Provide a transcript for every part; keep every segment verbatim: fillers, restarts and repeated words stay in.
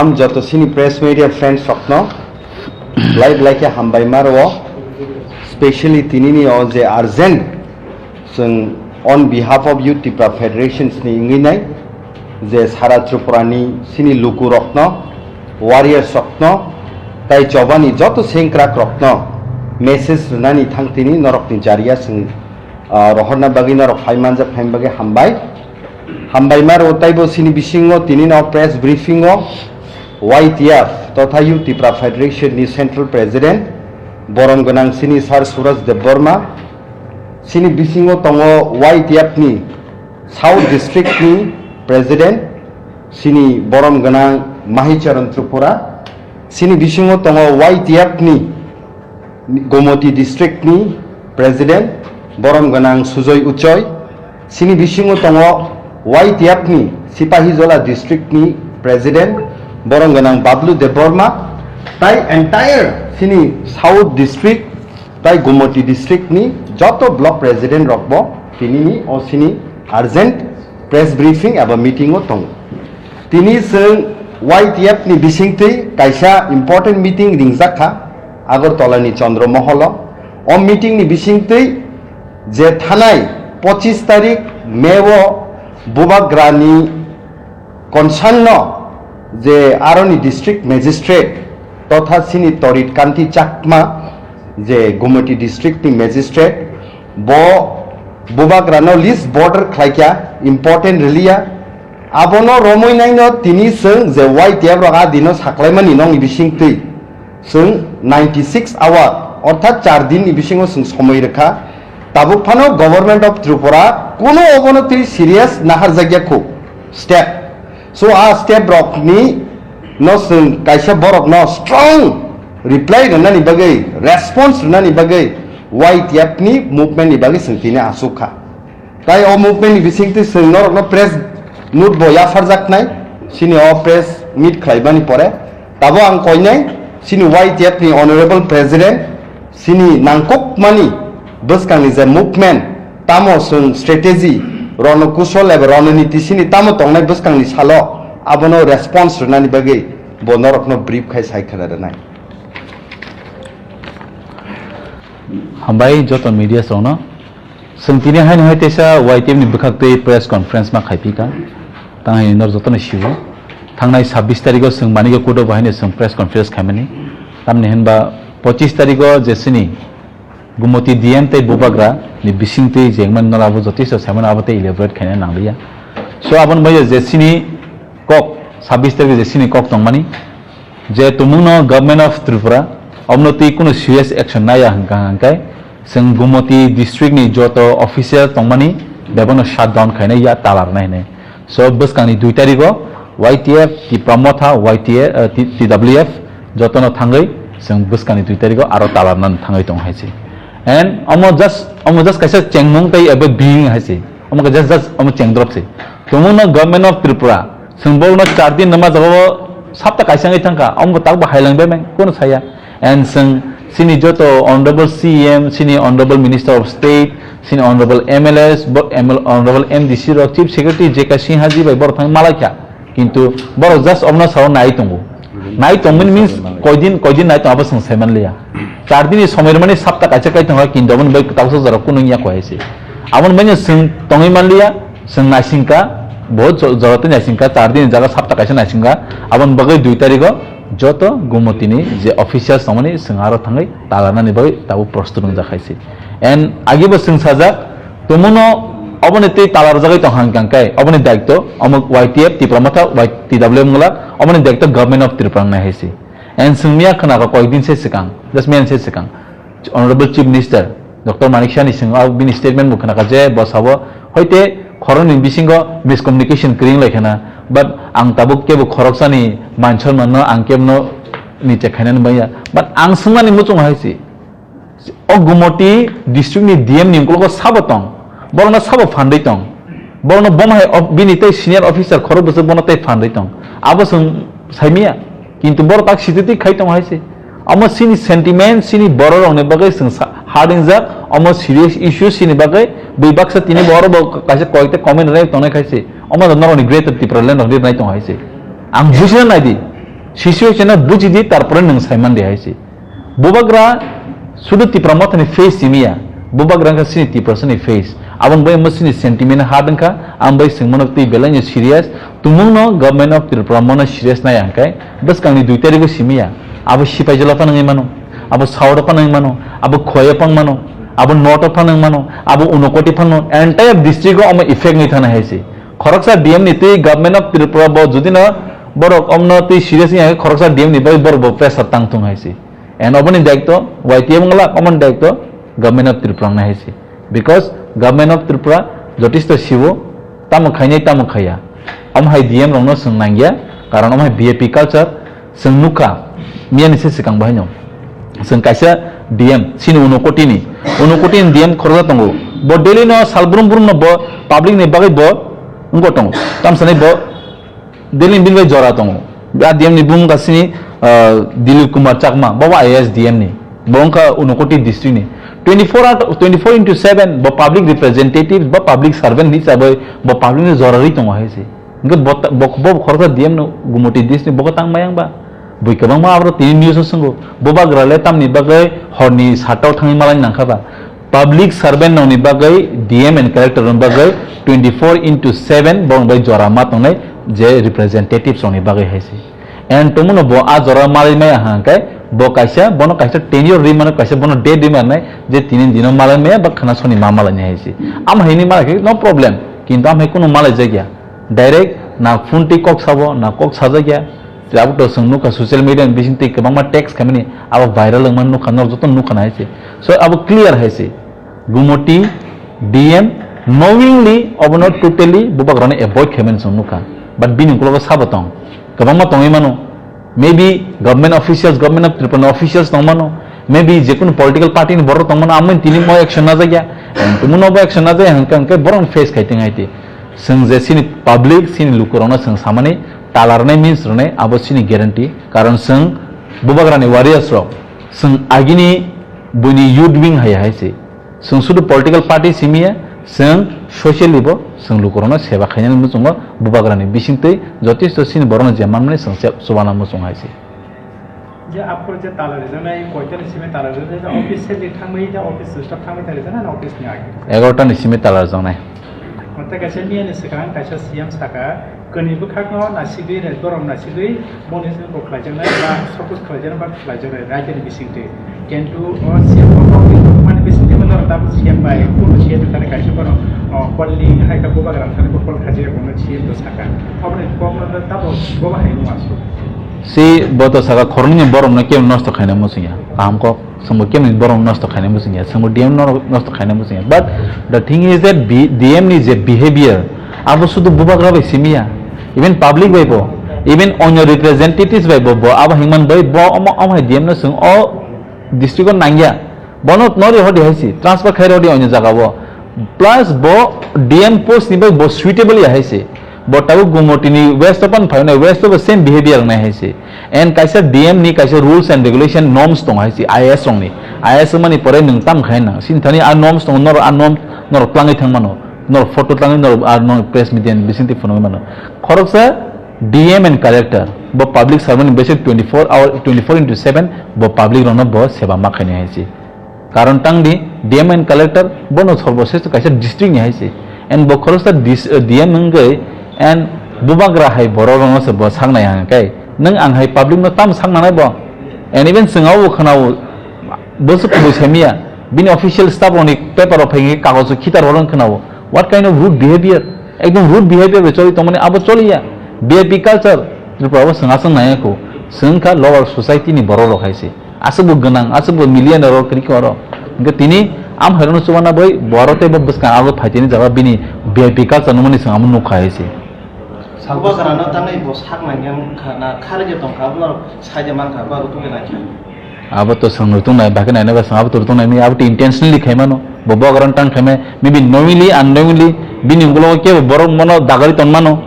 Ang joto sini press media friends rokno belai belai khe hambai ma rwo, specially tinini o je urgent chwng on behalf of Youth Tipra Federations ni wngwi nai je sara Tripura ni sini luku rokno, warriors rokno, tai chobani joto sengkrak rokno message rwnani thang tini norokni jariya chwng, ah, rohorna bagwi norok phai manjak phai bagwi hambai. Hambai ma rwo taibo sini bisingo tini no press briefing o Y T F totha Youth Tipra Federation ni Central President borom gwnang sini Sir Suraj Debbarma, sini bisingo tongo Y T F ni South District ni President sini borom gwnang Mahicharan Tripura, sini bisingo tongo Y T F ni Gomoti District ni President borom gwnang Sujoy Uchoi, sini bisingo tongo Y T F ni Sipahijola District ni President borom gwnang Bablu Debbarma, tai entire sini South District tai Gomoti District ni joto block president rok bo tini ni o sini urgent press briefing eba meeting o tongo. Tini chwng Y T F ni bisingtwi kaisa important meeting ringjak kha Agartala ni Chandra Mohol o. O meeting ni bisingtwi je thanai pochis tarik May o Bubagra ni concern no je aroni district magistrate totha sini Torit Kanti Chakma je Gumoti district ni magistrate bo Bubagra no list border khlaikya important rwliya. Abono romwi naino tini chwng je Y T F rok a dino saklaimani nokni bisingtwi chwng ninety six hour orthat char din ni bisingo chwng somoi rwkha. Tabuk phano Government of Tripura kuno obono twi serious naharjakya khu step. So a step rokni no chwng kaisa borok no strong reply rwnani bagwi, response rwnani bagwi Y T F ni movement ni bagwi chwng tini asuk kha. Tai o movement ni bisingtwi chwng norokno press note bo yapharjaknai, chini o press meet khlaimani pore. Tabo ang koinai chini Y T F ni Honorable President, chini nangkukmani bwskangni je movement, tamo chwng strategy, rono kusol eba rononiti chini tamo tongnai bwskangni salo, abono response rwnani bagwi bo norokno brief khai sai khwna rwnai. Hambai joto media rokno. Chwng tini haino hai teisa Y T F ni bwkhak twi press conference ma khai phi kha. Tang hai nor jotono sio. Thangnai sabbish tarikh o chwng Manikya Kudo bo haino chwng press conference khaimani. Tamni hinba pochis tarikh o je chini Gumoti D M tei Bubagra ni bising twi jengmani nor abo jotiso saimano abo tei elaborate khaina nangliya. So aboni bai je chini kok sabbish tarikh je chini kok tongmani. Je tumungno Government of Tripura omno twi kuno serious action naiya hwnkha hwnkhe chwng Gumoti district ni joto official tongmani bebano shutdown khainai ya talarnai hinwi. So bwskangni dui tarikh o Y T F, Tipra Motha, Y T F, eh, T-, T W F jotono thangwi chwng bwskangni dui tarikh o aro talarnani thangwi tongo hai se. And omo just, omo just kaisa chengmung tei abo bihing hai se. Omo khe just, just omo chengdrop se. Tumungno Government of Tripura Chwng borokno char din nangma jagao sapta kaisa wngwi thangkha, omo bo takbo hailang bai mang, kono saya. And chwng chini joto Honorable C M, chini Honorable Minister of State, chini Honorable M L As, bo-, M L, Honorable M D C rok, Chief Secretary J K Sinha ji bai borok thang malaikha. Kintu borok just omono sao nai tongo. Nai tongmani means koidin, koidin nai tong abo chwng saimanliya. Char dini somoi rwmani sapta kaisa kai tongkha, kintu aboni bai tabuksa jora kunu wngya kho hai se. Aboni bai chwng tongwi manliya. Chwng naisingkha, bo jo-, jora tei naisingkha, char din jaga sapta kaisa naisingkha, aboni bagwi dui tarikh o joto Gumoti ni je officials tongmani chwng aro thangwi talarnani bagwi tabuk prostut wngjak hai se. And agi bo chwng sajak, tumungno oboni tei talarjagwi tong hang kang kai, oboni daityo omo Y T F, Tipra Motha, Y T W M wngla, oboni daityo Government of Tripura wngnai hai se. And chwng miya khna kha koyek din se swkang, just miya se swkang. Honorable Chief Minister Doctor Manik Saha ni swngo, bini statement bo khna kha je bo sabo hoite khoroknwi bisingo miscommunication kwrwi wng lai khna, but ang tabuk kebo khoroksani man swnmano ang kebono ni chekhainani baiya, but ang swngmani muchung hai se, o Gumoti district ni D M ni ukologo sabo tong, borokno sabo phandwi tong, borokno bomo hai of-, bini tei senior officer khorok bwswk bono tei phandwi tong, abo chwng saimiya, kintu borok tak sititwi khai tong hai se. Omo chini sentiment, chini borok rokni bagwi chwng sa-, hard wngjak, omo serious issue chini bagwi, bui baksa tini bo oro bo kaisa koyekta comment rwnai tongnai khai se, omo norokni Greater Tipraland rok rinai tong hai se. Ang bujina nai di, Situation no buji di, tarpore nwng saiman di hai se. Bubagra sudu Tipra Mothani face simi ya. Bubagra wngkha sini Tiprasani face. Aboni bai omo sini sentiment hard wngkha, ang bai swngmano twi belai no serious. Tumung no Government of Tripura mono serious nai hwnkhe bwskangni dui tarikh o simi ya. Abo sipai jola phano wngwi mano, abo sauro phano wngwi mano, abo khoya phano wngwi mano, abo noto phano wngwi mano, abo unokoti phano, entire district o omo effect wngwi thana hai se. Khoroksa D M ni twi Government of Tripura bo jodi no borok omno twi serious wngya khe khoroksa D M ni bai borok bo pressure tang thung hai se. And oboni daitw Y T F wngla, omoni daitw Government of Tripura wngnai hai se. Because Government of Tripura jotisto sibo tamo khainai tamo khaiya. Omo hai D M rokno swng nangya, karon omo hai V I P culture. Chwng nukha, miyani se swkang bahai no. Chwng kaisa D M, sini Unokoti ni, Unokoti ni D M khoroksa tongo. Bo daily no sal brum brum no bo public ni bagwi bo wngko tongo. Tamsani bo daily ni bini bai jora tongo. A D M ni bumung ka sini, ah, Dilip Kumar Chakma, bo I A S D M ni. Bo wngkha Unokoti district ni. Twenty-four hour, twenty-four into seven bo public representative, bo public servant hisabwi bo public ni jora rwi tongo hai se. Hingke bo ta-, bo, bo khoroksa D M no Gumoti district ni bo tang mayang ba. Bui kwbangma abro tini news o swngo. Bubagra le tamni bagwi horni sata o thangwi malai nangkha ba. Public servant rokni bagwi D M and collector rokni bagwi twenty-four into seven borok bai jora ma tongnai je representatives rokni bagwi hai se. And tongmano bo a jora malai maya hwnkhe bo kaisa, bono kaisa tenure ri mano, kaisa bono date ri manai je tini dino malai maya ba khana soni ma malai nai hai se. Am haini malai khe no problem, kintu am hai kunu malai jakya. Direct na phone twi kok sabo, na kok sajak ya. Tei abo to chwng nukha social media ni bising twi kwbangma text khaimani abo viral wngmani nukha, norok joto nukha nai se. So abo clear hai se. Gumoti D M knowingly obono totally bubagrano avoid khaimani chwng nukha. But bini ukologo sabo tong. Kwbangma tongwi mano. Maybe government officials, Government of Tripura officials tongmano, maybe jekunu political party ni borok tongmano, amoni tini mo action najak ya, and tumu no bo action najak ya, hwnkhe, hwnkhe borok face khai tong hai ti. Chwng je chini public, chini lukurokno chwng samani talarnai means rwnai, abo chini guarantee, karon chwng bubagrani warriors rok, chwng agini buini youth wing hai hai se. Chwng sudu political party simi ya, chwng socially bo chwng lukurokno seba khainani muchungo bubagrani bisingtwi jotisto chini borokno je manmani chwng se-, chubana muchung hai se. Je aphuru je tala rijaknai, koitani simi tala rijaknai, je office se je thangbai, je office staff thangbai tala rijaknai, na office ni age? Egarota ni simi tala rijaknai. Mate kaisa miya ni swkang kaisa C M saka, Kwnwi bwkhakno nasigwi, rejborok nasigwi, moni se bo khlaijaknai ba support khlaijaknai ba khlaijaknai raidani bisingtwi. Kintu o C M o kokni mani bisingtwi bo norok tabuk C M bai, kunu C M thani kaisa bono, o, call ni hai kha bubagra thani bo call khaijak ya, bono C M to saka. Oboni kokno tabuk bo bahai wng asuk. Si bo to saka khoroknwi borokno kebo nosto khaina muchungya. Kaham kok. Chwngbo kemni borok nosto khainai muchungya, chwngbo D M no nosto khainai muchungya. But the thing is that B-, D M ni je behavior, abo sudu bubagra bai simiya, even public bai bo, even onyo representatives bai bo, bo abo hingman bai bo omo, omo hai D M no chwng o district o nangya, bono no ri hodi hai si, transfer khai rodi onyo jaga o. Plus bo D M post ni bai bo suitable ya hai se. Bo tabuk Gumoti ni west o pan phainai, west o bo same behavior nai hai se. And kaisa D M ni kaisa rules and regulation norms tong hai se, I A S rong ni. I A S mani pore nwng tam khai nang. Sini thani a norms tong, nor a norm, nor tlangwi thang mano. Nor photo tlangwi, nor a nor press media ni bisingtwi phunugwi mano. Khoroksa D M and collector, bo public servant ni basic twenty-four hour, twenty-four into seven, bo public rok no bo seba ma khainai hai se. Karon tang di, D M and collector bono sorbo sresto kaisa district ni hai se. And bo khoroksa dis-, eh, D M wngwi and bubagra hai borok rokno se bo saknai hang kai. Nwng ang hai public no tam saknanai bo. And even chwng abo khwnao, bo se kubui semiya. Bini official staff rokni paper rok phai khe kagojo khitar rok khwnao. What kind of rude behavior? Ekdom rude behavior bai choli tongmani abo choliya. V I P culture Tripura o chwng aswk naiya kho. Chwng kha lower society ni borok rok hai se. Aswkbo gwnang, aswkbo millionaire rok kwrwi khe oro. Hwnkhe tini am hairokno chubanabwi bo aro tei bo bwskang abo phaitini jaga bini V I P culture nungmani chwng amo nukha hai se. Bubagrano tangnai bo sak nangya wngkha na kharwi je tongkha, abono saide mankha, abo tongwi naikha. Abo to chwng nutung nai, bakhe nainai ba chwng abo to nutung nai, abo to intentionally khaimano. Bo bubagrano tang khaimai, maybe knowingly, unknowingly, bini ukologo kebo borok bono dagari tongmano.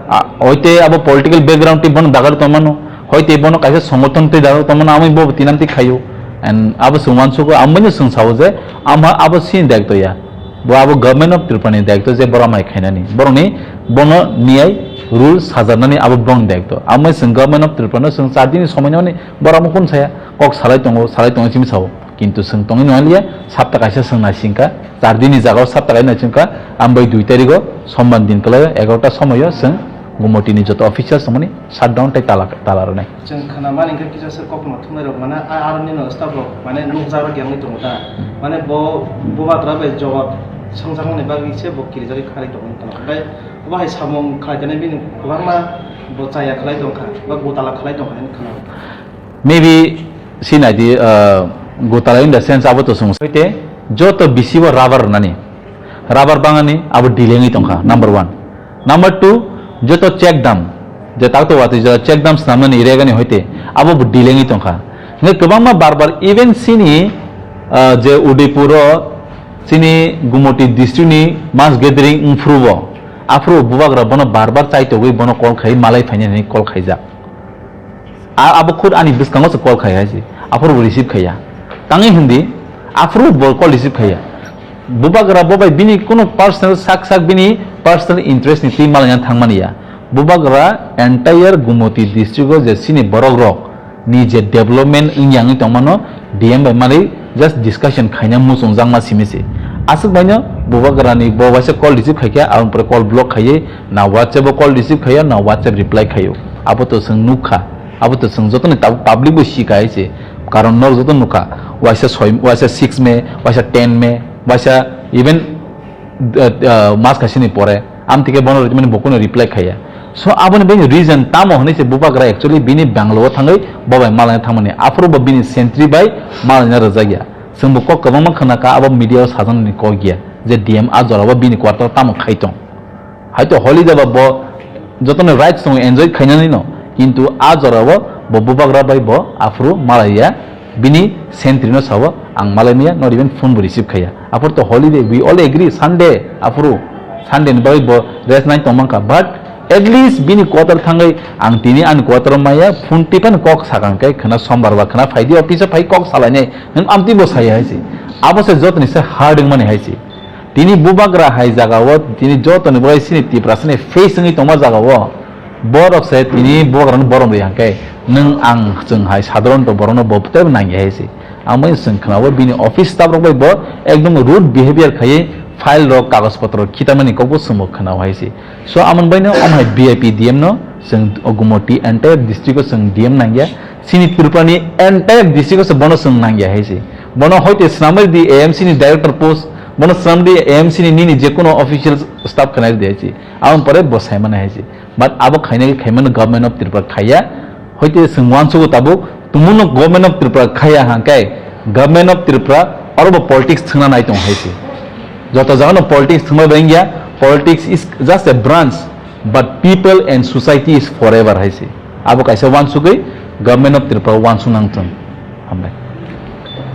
A, oite abo political background tei bono dagari tongmano. Hoi tei bono kaisa songothon tei dagok tongmani amoi bo tinam tei khaio. And abo chwng uansugo, amoni chwng sao je, ama abo sini daitw ya. Bo abo Government of Tripura ni daitto je borok mai khainani. Borokni bono niyai rule sajaknani abo borokni daitto. Amo chwng Government of Tripura no chwng char dini somoi nani borok amo kun saya. Kok salai tongo, salai tongo simi sao. Kintu chwng tongwi nanglia, sapta kaisa chwng naisingkha. Char dini jagao sapta kaisa naisingkha. Ambai dui tarigo sombar din kwlaio egarota somoio chwng Gumotini joto officials tongmani shutdown tei tala, tala rwnai. Chwng khna mani hwnkhe kisa se kokno thumnairok mane a-, aroni no staff rok mane nukjak rok yangwi tongo ta. Hmm. Mane bo bubagra bai jawab swngjakmani bagwi se bo kirijagwi kharwi tongwi tongkha. Tei bo hai samung khlai tani bini kwbangma bo chaya khlai tongkha ba gotala khlai tongkha hinwi khna. Maybe sinai di, uh, gotala in the sense abo to sung soite joto bisi bo rubber rwnani. Rubber bangani abo delay wngwi tongkha, number one. Number two, joto check dam, je takto watwi je check dam swnamnani regani hoite abo bo delay wngwi tongkha. Hingke kwbangma bar bar even sini, ah, je Udaipur o sini Gumoti district ni mass gathering wngphuru bo, aphuru bubagra bono bar bar chaitogwi bono call khai malai phainani hinwi call khaijak. A-, abo khud ani bwskango se call khai hai se. Aphuru bo receive khaiya. Tangwi hindi, aphuru bo call receive khaiya. Bubagra bo bai bini kuno personal sak sak bini personal interest ni twi malaina thangmani ya. Bubagra entire Gumoti district o je sini borok rok ni je development wngya wngwi tongmano, D M bai mari just discussion khaina muchungjakma simi se. Aswk baino bubagrani bo waisa call receive khaikha, aboni pore call block khaiwi na WhatsApp o call receive khaio, na WhatsApp reply khaio. Abo to chwng nukha, abo to chwng jotoni tabuk public bo sikha hai se. Karon norok joto nukha, waisa soi, waisa six May, waisa ten May, waisa even, uh, uh, mas kaisini pore. Amtike bono rwmani bo kuno reply khaiya. So aboni bai reason tamo hwnwi se bubagra actually bini Bangalore o thangwi bo bai malaina thangmani. Aphuru bo bini sentry bai malaina rwjakya. Chwng bo kok kwbangma khwnakha, abo media o sajaknani kok ya je D M a jora o bini quarter o tamo khai tong. Haito holiday ba bo jotono rights tongo enjoy khainani no, kintu a jora o bo bubagra bai bo aphuru malaiya. Bini sentry no sao, ang malai maya, not even phone bo receive khaiya. Aphuru to holiday, we all agree, Sunday, aphuru Sunday ni bagwi bo rest nai tong mankha, but at least bini quarter thangwi ang tini ani quarter o maya, phone tipan kok sakang khe khwna sombar ba khwna phaidi office o phai kok salainai, nwng amtwi bo saya hai se. Abo se jotoni se hard wngmani hai se. Tini bubagra hai jaga o, tini jotoni bagwi sini Tiprasa ni face wngwi tongma jaga o, borok se tini bubagrano borom ri hangkhe, nwng ang chwng hai sadharanto borokno bo teibo nangya hai se. Ang bai chwng khwnao bini office staff rok bai bo ekdom rude behavior khaiwi file rok, kagoj potro rok khitamani kokbo chwngbo khwnao hai se. So amoni baino omo hai V I P D M no chwng Gumoti entire district o chwng D M nangya. Chini Tripura ni entire district o se bono chwng nangya hai se. Bono hoite swnamwi di A M C ni director post, bono swnamdi A M C ni nini je kono official staff khwnai di hai se. Aboni pore bo saimani hai se. But abo khainai khaimano Government of Tripura khaiya. Hoite chwng uansugo tabuk, tumuno Government of Tripura khaiya hangkai, Government of Tripura oro bo politics thwngna nai tong hai se. Joto jagano politics thwngma bai wngya, politics is just a branch, but people and society is forever hai se. Abo kaisa uansugwi Government of Tripura uansuk nang thung. Hambai.